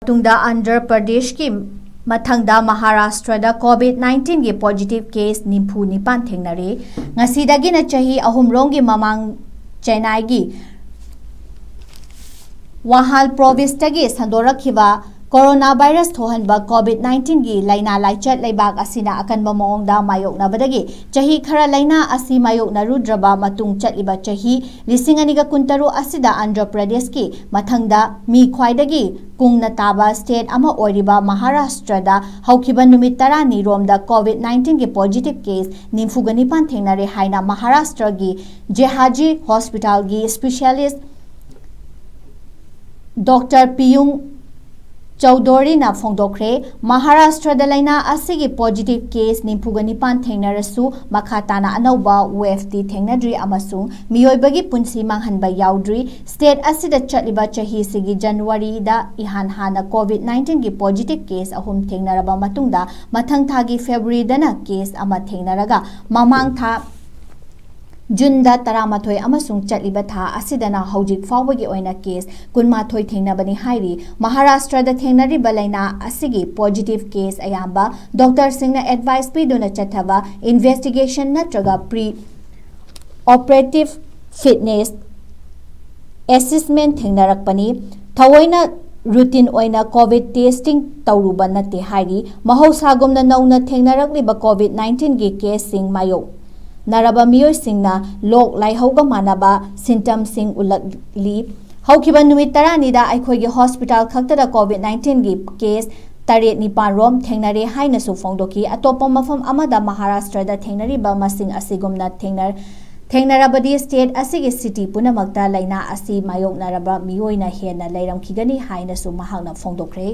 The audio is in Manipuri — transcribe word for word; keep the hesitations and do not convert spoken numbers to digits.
ꯇꯨꯡꯗ ꯑꯟꯙ꯭ꯔ ꯄ꯭ꯔꯗꯦꯁꯀꯤ, ꯃꯊꯪꯗ ꯃꯍꯥꯔꯥꯁꯇ꯭ꯔꯗ COVID nineteen ꯒꯤ positive case ꯅꯤꯐꯨ ꯅꯤꯄꯥꯟ ꯊꯦꯡꯅꯔꯦ꯫ ꯉꯁꯤꯗꯒꯤꯅ ꯆꯍꯤ ꯑꯍꯨꯝꯔꯣꯝꯒꯤ ꯃꯃꯥꯡ ꯆꯦꯟꯅꯥꯏꯒꯤ ꯋꯥꯍꯥꯜ ꯄ꯭ꯔꯣꯚꯤꯟꯁꯇꯒꯤ ꯁꯟꯗꯣꯔꯛꯈꯤꯕ ꯀꯣꯔꯣꯅꯥ ꯚꯥꯏꯔꯁ ꯊꯣꯛꯍꯟꯕ COVID nineteen ꯒꯤ ꯂꯥꯏꯅꯥ ꯂꯥꯏꯆꯠ ꯂꯩꯕꯥꯛ ꯑꯁꯤꯅ ꯑꯀꯟꯕ ꯃꯑꯣꯡꯗ ꯃꯥꯌꯣꯛꯅꯕꯗꯒꯤ ꯆꯍꯤ ꯈꯔ ꯂꯥꯏꯅꯥ ꯑꯁꯤ ꯃꯥꯌꯣꯛꯅꯔꯨꯗ꯭ꯔꯕ ꯃꯇꯨꯡ ꯆꯠꯂꯤꯕ ꯆꯍꯤ ꯂꯤꯁꯤꯡ ꯑꯅꯤꯒ ꯀꯨꯟꯇꯔꯨꯛ ꯑꯁꯤꯗ ꯑꯟꯙ꯭ꯔ ꯄ꯭ꯔꯗꯦꯁꯀꯤ ꯃꯊꯪꯗ ꯃꯤ ꯈ꯭ꯋꯥꯏꯗꯒꯤ ꯀꯨꯡꯅ ꯇꯥꯕ state ꯑꯃ ꯑꯣꯏꯔꯤꯕ ꯃꯍꯥꯔꯥꯁꯇ꯭ꯔꯗ ꯍꯧꯈꯤꯕ ꯅꯨꯃꯤꯠ ꯇꯔꯥꯅꯤꯔꯣꯝꯗ COVID nineteen ꯒꯤ positive case ꯅꯤꯐꯨꯒ ꯅꯤꯄꯥꯟ ꯊꯦꯡꯅꯔꯦ ꯍꯥꯏꯅ ꯃꯍꯥꯔꯥꯁꯇ꯭ꯔꯒꯤ ꯖꯦꯍꯥꯖꯤ ꯍꯣꯁꯄꯤꯇꯥꯜꯒꯤ specialist Doctor ꯄꯤꯌꯨꯡ ꯆꯧꯗꯣꯔꯤꯅ ꯐꯣꯡꯗꯣꯛꯈ꯭ꯔꯦ꯫ ꯃꯍꯥꯔꯥꯁꯇ꯭ꯔꯗ ꯂꯥꯏꯅꯥ ꯑꯁꯤꯒꯤ positive case ꯅꯤꯐꯨꯒ ꯅꯤꯄꯥꯟ ꯊꯦꯡꯅꯔꯁꯨ, ꯃꯈꯥ ꯇꯥꯅ ꯑꯅꯧꯕ wave ꯇꯤ ꯊꯦꯡꯅꯗ꯭ꯔꯤ ꯑꯃꯁꯨꯡ ꯃꯤꯑꯣꯏꯕꯒꯤ ꯄꯨꯟꯁꯤ ꯃꯥꯡꯍꯟꯕ ꯌꯥꯎꯗ꯭ꯔꯤ꯫ State ꯑꯁꯤꯗ ꯆꯠꯂꯤꯕ ꯆꯍꯤꯁꯤꯒꯤ ꯖꯅꯋꯥꯔꯤꯗ ꯏꯍꯥꯟ ꯍꯥꯟꯅ COVID nineteen ꯒꯤ positive case ꯑꯍꯨꯝ ꯊꯦꯡꯅꯔꯕ ꯃꯇꯨꯡꯗ, ꯃꯊꯪ ꯊꯥꯒꯤ ꯐꯦꯕ꯭ꯔꯨꯋꯥꯔꯤꯗꯅ case ꯑꯃ ꯊꯦꯡꯅꯔꯒ, ꯃꯃꯥꯡ ꯊꯥ ꯖꯨꯟꯗ ꯇꯔꯥꯃꯥꯊꯣꯏ ꯑꯃꯁꯨꯡ ꯆꯠꯂꯤꯕ ꯊꯥ ꯑꯁꯤꯗꯅ ꯍꯧꯖꯤꯛ ꯐꯥꯎꯕꯒꯤ ꯑꯣꯏꯅ case ꯀꯨꯟꯃꯥꯊꯣꯏ ꯊꯦꯡꯅꯕꯅꯤ ꯍꯥꯏꯔꯤ꯫ ꯃꯍꯥꯔꯥꯁꯇ꯭ꯔꯗ ꯊꯦꯡꯅꯔꯤꯕ ꯂꯥꯏꯅꯥ ꯑꯁꯤꯒꯤ positive case ꯑꯌꯥꯝꯕ doctor ꯁꯤꯡꯅ advice ꯄꯤꯗꯨꯅ ꯆꯠꯊꯕ investigation ꯅꯠꯇ꯭ꯔꯒ pre operative fitness assessment ꯊꯦꯡꯅꯔꯛꯄꯅꯤ꯫ ꯊꯑꯣꯏꯅ routine ꯑꯣꯏꯅ COVID testing ꯇꯧꯔꯨꯕ ꯅꯠꯇꯦ ꯍꯥꯏꯔꯤ꯫ ꯃꯍꯧꯁꯥꯒꯨꯝꯅ ꯅꯧꯅ ꯊꯦꯡꯅꯔꯛꯂꯤꯕ COVID nineteen ꯒꯤ case ꯁꯤꯡ ꯃꯥꯌꯣꯛꯅꯔꯕ ꯃꯤꯑꯣꯏꯁꯤꯡꯅ ꯂꯣꯛ ꯂꯥꯏꯍꯧꯒ ꯃꯥꯟꯅꯕ symptom ꯁꯤꯡ ꯎꯠꯂꯛꯂꯤ꯫ ꯍꯧꯈꯤꯕ ꯅꯨꯃꯤꯠ ꯇꯔꯥꯅꯤꯗ ꯑꯩꯈꯣꯏꯒꯤ hospital ꯈꯛꯇꯗ COVID nineteen ꯒꯤ case ꯇꯔꯦꯠ ꯅꯤꯄꯥꯟ ꯔꯣꯝ ꯊꯦꯡꯅꯔꯦ ꯍꯥꯏꯅꯁꯨ ꯐꯣꯡꯗꯣꯛꯈꯤ꯫ ꯑꯇꯣꯞꯄ ꯃꯐꯝ ꯑꯃꯗ ꯃꯍꯥꯔꯥꯁꯇ꯭ꯔꯗ ꯊꯦꯡꯅꯔꯤꯕ ꯃꯁꯤꯡ ꯑꯁꯤꯒꯨꯝꯅ ꯊꯦꯡꯅ-, ꯊꯦꯡꯅꯔꯕꯗꯤ state ꯑꯁꯤꯒꯤ city ꯄꯨꯝꯅꯃꯛꯇ ꯂꯥꯏꯅꯥ ꯑꯁꯤ ꯃꯥꯌꯣꯛꯅꯔꯕ ꯃꯤꯑꯣꯏꯅ ꯍꯦꯟꯅ ꯂꯩꯔꯝꯈꯤꯒꯅꯤ ꯍꯥꯏꯅꯁꯨ ꯃꯍꯥꯛꯅ ꯐꯣꯡꯗꯣꯛꯈ꯭ꯔꯦ꯫